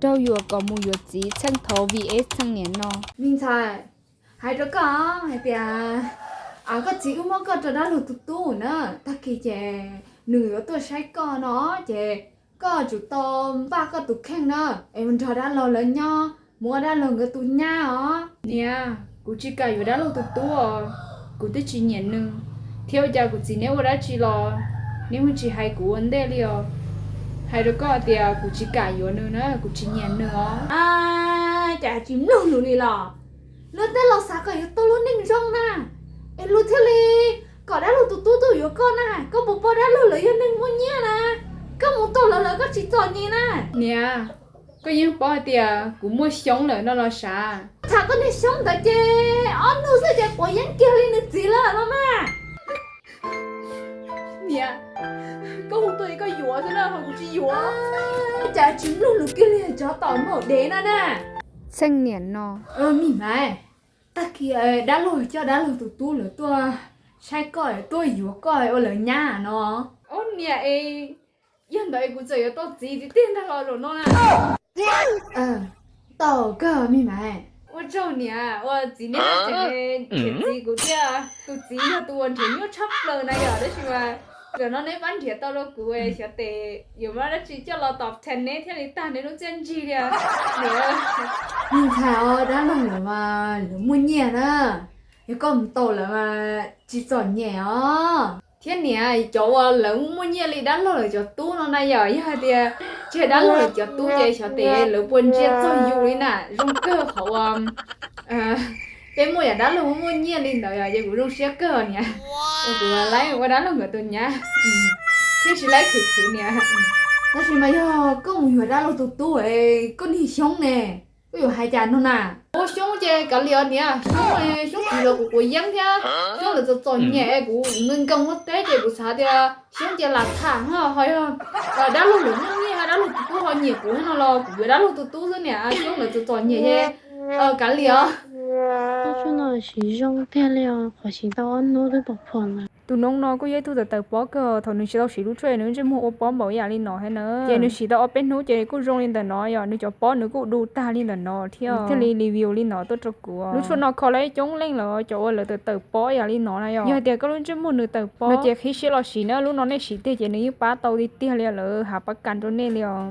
Raug yuam kom mus yuav txiv, Txheej thov V S Txheej niam no. Me ntxhais, hais rau koj hais tias, koj txiv wb muab koj rau dab laug tus tub na, tag kis ces nws yuav tuaj saib koj no ces koj tsum tau npaj koj tus kheej na, es mus nrog dab laug lawv nyob, mus ua dab laug nkawd tus nyab os. Niam, kuv tsis kam yuav dab laug tus tub os, kuv twb tsis nyiam nws, thiab ua cas kuv txiv neb ua dab tsi los neb yeej tsis hais kuv ua ntej li os. Hais rau koj tias kuv tsis kam yuav nws na, kuv tsis nyiam nws os. Cas tsis mloog lus li los? Luag tej laus xav kom yus tau lub neej zoo na, es luag thiaj li kom dab laug tus tub tuaj yuav koj na. Koj puas paub dab laug lawv yog neeg muaj nyiaj na? Koj mus tos lawv, lawv koj tsis txom nyem na. Niam, koj yeej paub hais tias kuv muaj xyoob lawm no los sav. Tham koj niag xyoob ntawd ces ob hnub xwb ces quav yeeb kiag li nws txiv lawm los mas. Niam, koj hu tuaj es koj yuav xwb na, ho kuv tsis yuav. Cas tsis mloog lus kiag li, tsov tom maum dev no na. Txheej niam no. Me Maiv, tag kis dab laug coj dab laug tus tub lawv tuaj saib koj, tuaj yuav koj ua lawv nyab no. Ob niam es, yog ntawd es kuv txawm yuav tau txiv tiag tiag ntag los zaum no na. Tau kawg Me Maiv. Ua tsaug niam, ua txiv niam ces nrhiav txiv kuv thiab, tus txiv yog tus uas nrhiav nyuaj tshaj plaws na yom, tab sis mas zaum no neb pab nrhiav tau rau kuv, xyov tes yuav muaj dab tsi coj los tau ten neb thiaj li tag neb lub txiaj ntsig li. Niam, me ntxhais os, dab laug lawv mas lawv muaj nyiaj na, yog koj mus tau lawv mas tsis txom nyem os. Thiab niam, cov uas lawv muaj nyiaj li dab laug lawv cov tub no na yom, yog hais tias tsis yog dab laug lawv cov tub ces xyov tes lawv puas ntsia txog yus li na. Zoo kawg qhov uas peb muaj yam dab laug muaj nyiaj li ntawd yom, ces kuv zoo siab kawg niam. Kuv laib ua dab laug nkawd tus nyab thiab, tsis laib khwv khwv niam. Tab sis mas yog koj mus yuav dab laug tus tub, koj niag xyoob ne, koj yuav hais cas no na? Ua xyoob ces kav liam niam, xyoob, xyoob txiv los kuv quav yeeb thiab, xyoob lawv txom txom nyem es kuv nkees nkees ua teb ces kuv xav tias xyoob ces lam tham ho, ho yog dab laug lawv muaj nyiaj, dab laug tus tub ho nyiam kuv thiab no los kuv yuav dab laug tus tub xwb niam, xyoob lawv txom txom nyem ces kav liam os. Tub tsuj no siv zoo tiag li os, qhov siv tau ob hnub twb pom phom lawm. Tus noob no kuj yog ib tug tawm tawm pob kawg, thaum nws tsis tau siv lub tshuaj nws ntsej muag ua pob npaum ib yam li no thiab na. Ces nws siv tau ob peb hnub ces kuj zoo li ntawm no yom, nws cov pob nws kuj du tag li ntawm no thiab, thiaj li review li no tuaj rau kuv. Lub tshuaj no kho lawm coob leej lawm, cov uas lawv tawm tawm pob ib yam li no na yom. Yog hais tias koj lub ntsej muag nws tawm pob no ces qhib siab los siv na, lub no nej siv tiag ces nws yeej pab tau tiag tiag li, lawv hav pab kas rau nej li os.